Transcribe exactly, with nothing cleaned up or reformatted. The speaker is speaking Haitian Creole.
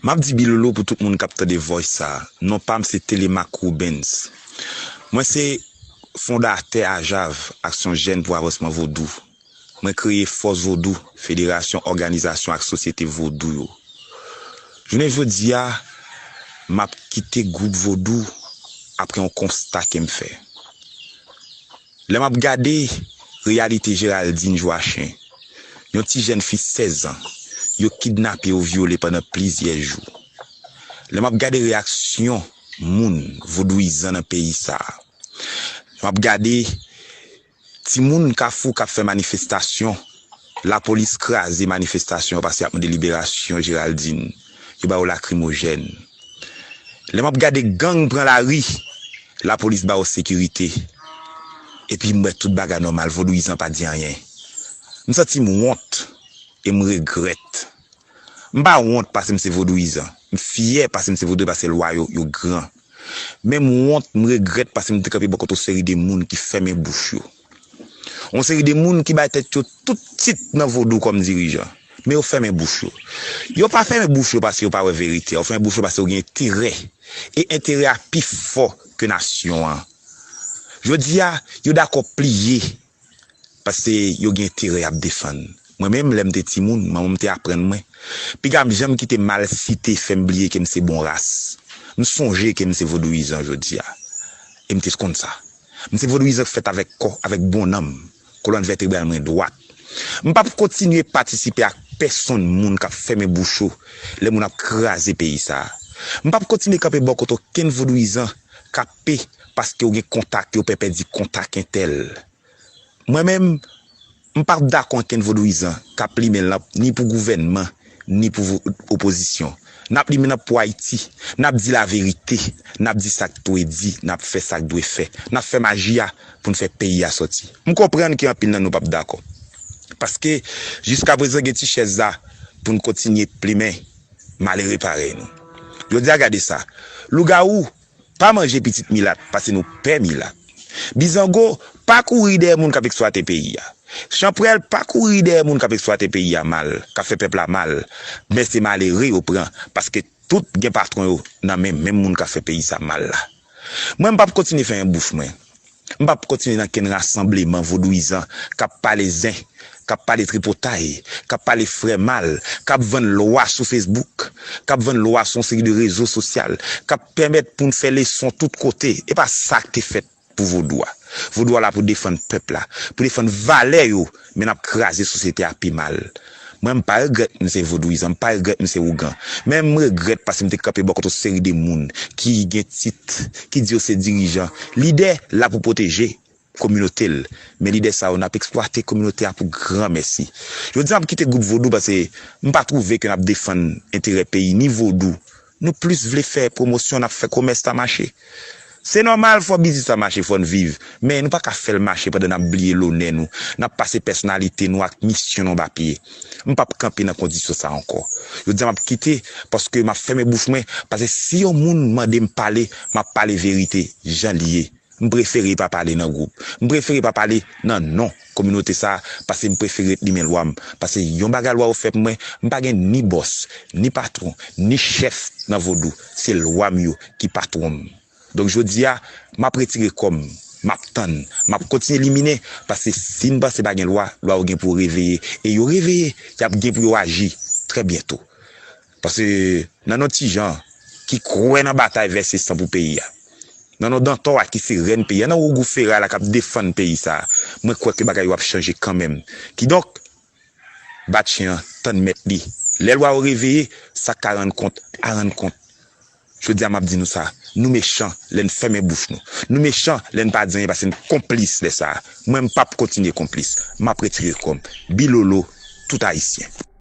M ap di Bilolo pou tout moun k ap tande voice sa. Non pa m se Telemaque Rubens. Mwen se fondatè AJAV, Aksyon Jèn pou Avansman Vodou. Mwen kreye Fòs Vodou, Federasyon Òganizasyon ak Sosyete Vodou yo. Jounen jodi a, m ap kite gwoup Vodou apre yon konsta ke m fè. Lè m ap gade reyalite Géraldine Joachim, yon ti jèn fi sèz an, yo kidnape, yo vyole pandan plizyè jou. Lè m ap gade reyaksyon moun vodouyizan nan peyi sa a, lè m ap gade timoun Kafou k ap fè manifestasyon, lapolis kraze manifestasyon paske y ap mande liberasyon Géraldine, yo ba yo lakrimojèn. Lè m ap gade gang pran lari, lapolis ba yo sekirite. Epi m wè tout bagay nòmal, vodouyizan pa di anyen. M santi m wont e m regrèt. M pa wont paske m se vodouyizan. M fyè paske m se vodouyizan paske lwa yo, yo gran. Men m wont, m regrèt paske m te kanpe bò kote yon seri de moun ki fèmen bouch yo. Yon seri de moun ki bay tèt yo tout tit nan vodou kòm dirijan. Men yo fèmen bouch yo. Yo pa fèmen bouch yo paske yo pa wè verite a. Yo fèmen bouch yo paske yo gen enterè. E enterè a pi fò ke nasyon an. Jodi a, yo dakò pliye paske yo gen enterè y ap defann. Mwen menm, lè m te timoun, manman m te aprann mwen, piga m janm kite malsite fè m bliye ke m se bon ras. M sonje ke m se vodouyizan jodi a. E m te konn sa. M se vodouyizan k fèt avèk kò, avèk bon nanm. Kolòn vètebral mwen dwat. M p ap kontinye patisipe ak pèsonn moun k ap fèmen bouch yo lè moun ap kraze peyi sa a. M p ap kontinye kanpe bò kote okenn vodouyizan k ap pe paske yo gen kontak, yo pè pèdi kontak entèl. Mwen menm, m p ap dakò ankenn vodouyizan k ap limen lanp ni pou gouvènman, ni pou vo- opozisyon. N ap limen lanp pou Ayiti. N ap di laverite. N ap di sa k dwe di. N ap fè sa k dwe fè. N ap fè maji a pou n fè peyi a sòti. M konprann ke anpil nan nou p ap dakò. Paske, jiskaprezan, gen ti chèz la pou n kontinye plimen malere parèy nou. Jodi a, gade sa. Lougawou pa manje pitit milat paske nou pè milat. Bizango pa kouri dèyè moun k ap eksplwate peyi a. Chanpwèl pa kouri dèyè moun k ap eksplwate peyi a mal, k ap fè pèp la mal. Men se malere yo pran, paske tout gen patwon yo nan men menm moun k ap fè peyi sa mal la. Mwen, m p ap kontinye fèmen bouch mwen. M p ap kontinye nan kenn rasanbleman vodouyizan k ap pale zen, k ap pale tripotay, k ap pale frè mal, k ap vann lwa sou Facebook, k ap vann lwa sou yon seri de rezo sosyal, k ap pèmèt pou n fè leson tout kote. E pa sa k te fèt pou vodou a. Vodou a la pou defann pèp la, pou defann valè yo, men n ap kraze sosyete a pi mal. Mwen, m pa regrèt m se vodouyizan, m pa regrèt m se ougan. Men m regrèt paske m te kanpe bò kote yon seri de moun ki gen tit, ki di yo se dirijan. Lidè la pou pwoteje kominote l. Men lidè sa yo, n ap eksplwate kominote a pou granmèsi. Jodi a, m ap kite gwoup vodou paske m pa twouve ke n ap defann enterè peyi ni vodou. Nou plis vle fè pwomosyon, n ap fè komès la mache. Se nòmal, fò biznis la mache, fò n viv. Men nou pa ka fè l mache pandan n ap bliye lonè nou, n ap pase pèsonalite nou ak misyon nou anba pye. M p ap kanpe nan kondisyon sa ankò. Jodi a, m ap kite paske m ap fèmen bouch mwen, paske si yon moun mande m pale, m ap pale verite jan l ye. M prefere pa pale nan gwoup. M prefere pa pale nan non kominote sa a, paske m prefere ret limen lwa m. Paske yon bagay lwa yo fè pou mwen, m pa gen ni bòs, ni patwon, ni chèf nan vodou. Se lwa m yo ki patwon m. Donk, jodi a, m ap retire kò m, m ap tann, m ap kontinye liminen, paske si n panse pa gen lwa, lwa yo gen pou yo reveye. E yo reveye, y ap gen pou yo aji trè byento. Paske nan non Ti Jan, ki kwè nan batay vèse san pou peyi a, nan non Dantò a, ki se rèn peyi a, nan Rougou Feray la, k ap defann peyi sa a, mwen kwè ke bagay yo ap chanje kanmenm. Kidonk, bat chen an, tann mèt li. Lè lwa yo reveye, sa k ka rann kont, a rann kont. Jodi a, m ap di nou sa, nou mechan lè n fèmen bouch nou. Nou mechan lè n pa di anyen paske n konplis lè sa a. Mwen, m p ap kontinye konplis. M ap retire kò m. Bilolo, tout Ayisyen.